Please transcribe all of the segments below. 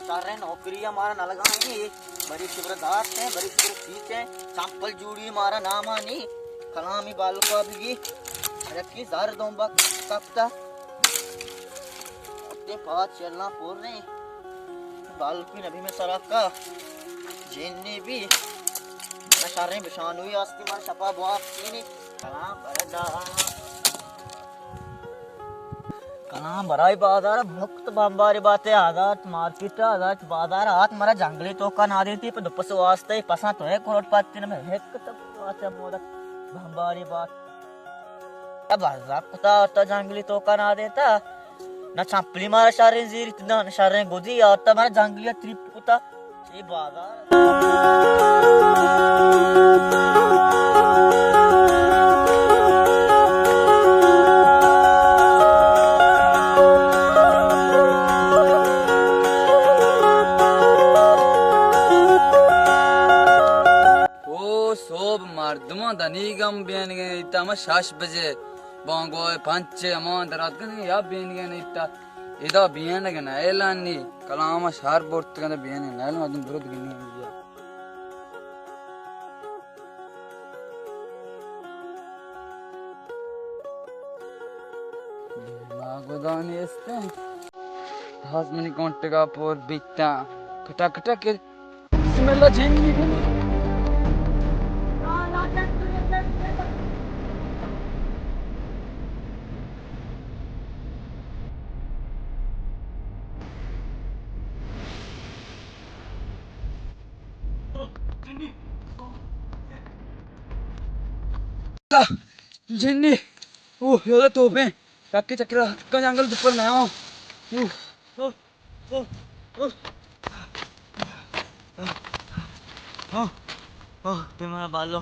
شریں نوکری ءَ مارا نہ لگائیں، بری شبر داشت ہیں، بری شبر پیچ ہیں، چمپل جوڑی مارا نامانی، کلامی بالکا بگی، رکی زر دون با کپتا، تے پاچ چلاں پور نہیں، بالکی نبی میں سرکا، جنی بھی، نہ شریں بشانوی آستی مارا شپا بواپ کینی، کلام بردا۔ کلام برای بازار مکت بمباری باتے آزات مارکیٹ آزات بازار آت مرا جنگلی توکا نادینتی پہ دو پس واسطے پساں تو ہے کروڑ پتی نہ میں ہک تو واسطے مودک بمباری بات اب بازار کتا تا جنگلی توکا نادینتا نہ چمپلی مارا شریں زیری تدان شریں گودی آتا مرا جنگلی تریپ کتا۔ او سوب مردماں دنیگم بینگیں، ایتا ما شش بجے بانگو پنچ امان درات کنگے یا بینگیں ایتا۔ ادا بیان کہ نئیلانی کلام شہر برتگن بیان نئیل مردم برد گنی انجا۔ ما گدانی استیں۔ ہاس منی کونٹگا پور بیتا۔ کٹا کٹا کے بسم اللہ جن بھی بنی۔ جنی۔ اوہ، یودا توپیں۔ چکے چکے کا جنگل دوپر نیا۔ اوہ، اوہ، اوہ، اوہ۔ اوہ، اوہ، بے مارا بالو۔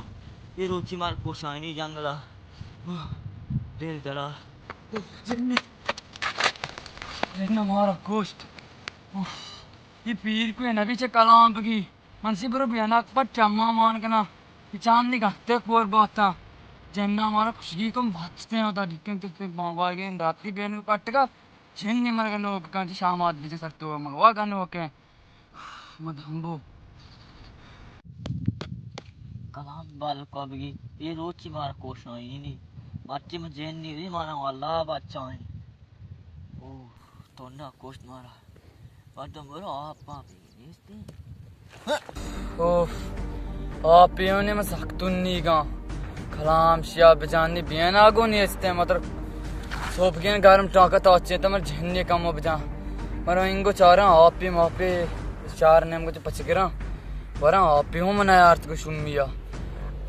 یہ روچی مار کوشانی جنگلا۔ اوہ، دل دڑا۔ اوہ، جنی۔ جنی مارا گوشت۔ اوہ۔ یہ پیر کوئی نبی چہ کلام بگی۔ من سی برو بیاناک پٹ چما مان کنا۔ یہ چاندی گھتے کور باتا۔ جنہ مارا خوشگی کم بچتے ہیں، تا ڈکن تو تے بانگا گئے، راتی بین پٹگا۔ جنی مرگ نوک کن، شامات بجے سر تو مگوا گنوکے۔ مدھمبو۔ کلام بالکا بگی، یہ روچی مارا کوشانی نی۔ مرچی من جنی وی مارا واللہ بچائیں۔ اوہ، تو نہ کشت مارا۔ مردم برو آپ پاپی نیستی۔ اوف، آپی ہونے من سختون نیگاں۔ کلام شیا بجانی بیان آگو نیستے مطلب۔ سوپگین گرم ٹانکا تا اچے تا من جنی کم بجان۔ مرا انگو چاراں آپی ماپی چار نیم گو پچ گراں۔ وراں آپی ہوں من آرت گو شمیا۔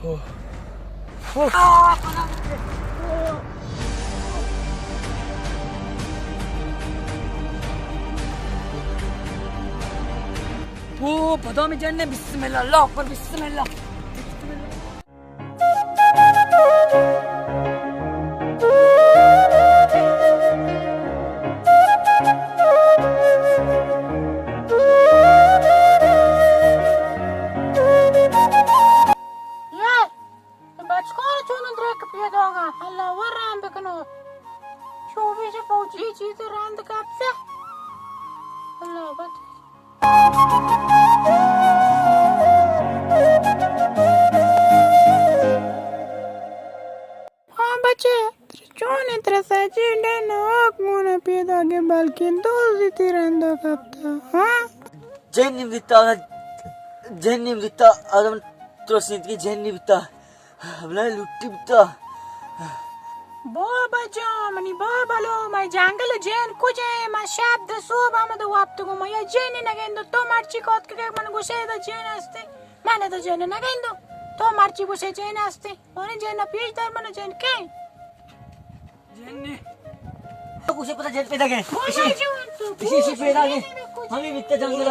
اوہ۔ اوہ۔ او پدا میں جننے، بسم اللہ، اللہ اکبر، بسم اللہ۔ یار، اے بچکار چون درک پیداگا، اللہ ور رحم بکنو۔ چوبیس فوجی چیز رند کپتے۔ اللہ بت۔ ہاں بچے، چون ترسا جی ڈن آک گونا پیداگے بلکن دوزی تیرندو کپتا، ہاں؟ جنی دیتا، جنی دیتا، آدم ترسیت کی جنی بیتا۔ بلائیں لٹی بوتا۔ بابا جان، منی بابا لو، مئے جنگل جین کجے؟ من شپ دہ صوب آمد وپتگوں، من یا جینے نگندو۔ تو مرچی کات کہ من گوشے دا جین استے، من دا جین نگندو۔ تو مرچی گوشے جین استے، اور جین پیش دار من جین کے؟ جین نے۔ تو گوشے پتا جین پیدا گئے۔ بابا جان، تو اسی، اسی پیدا گئے۔ ہمیں بیتے جنگل۔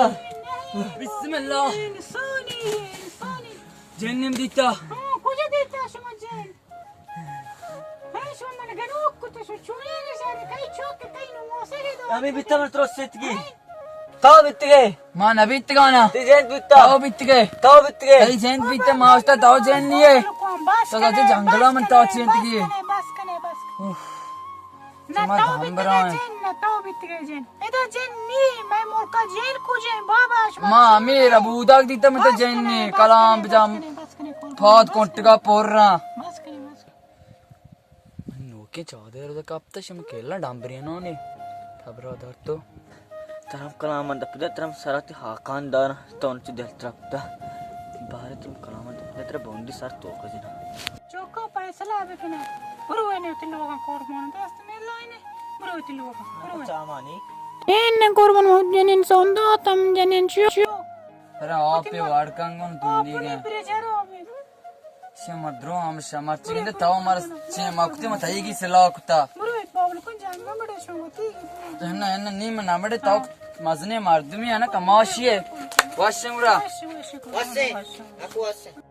بسم اللہ۔ انسانی، انسانی۔ جین نیم دیتا۔ ہاں، کجا دیتا شما جین؟ ہاں، شما من گنوک کت، شما چولے نشانی، کئی چوک، کئی نو موسیقی دو۔ ہمیں بیتا من ترس ستگی۔ تو بیتگے؟ ما نہ بیتگانا۔ تی جین بیتا۔ تو بیتگے؟ تو بیتگے؟ تئی جین بیتا، ما اشتا تو جین نیے۔ بس تو کنے، جنگلا بس من تو کنے، چین بس تگی۔ کنے، بس کنے، بس کنے۔ اوف۔ نہ شما تو بیتگے دمبران۔ جن، نہ تو بیتگے جن۔ ادا جن نی، مئے ملکا جن کجیں بابا، شما ما چی ہمیں ربوداک دیتا، من تو بس جن کنے، نی، بس کلام کنے، بجام۔ بس کنے، بس کنے، قربان، پاد بس کنے۔ کنٹگا پر رہا۔ بس کنے، بس کنے۔ من نوکیں چادر رو کپتا، شما کلا ڈمبریانانی تبرا دار تو۔ ترم کلام من دپ دے، ترم سرات ہاکان دار، تو انچ دل ترپتا۔ بارے ترم کلام من دپ دے، ترا بوندی سر تو کجنا۔ چوکا فیصلہ بکنے۔ برو اے نے وتی لوگاں قربان، دست میں لائنے۔ برو وتی لوگاں، برو اے۔ سامانی۔ این قربان محمد جنین سوندا تم جنین چیو۔ ارے آپ پہ واڑ کنگن تندی گئے۔ شما درو ہم شما چی گندے تو مر چی ما کتے ما تئی کی سلاح کتا۔ برو ایک پاول کن جان ما بڑے شما تی۔ نہ، نہ، نی من نہ بڑے تو مزنے مردمی ہے نا، کماشی ہے۔ واشنگ را۔ Washing, washing, washing. اکو واشنگ۔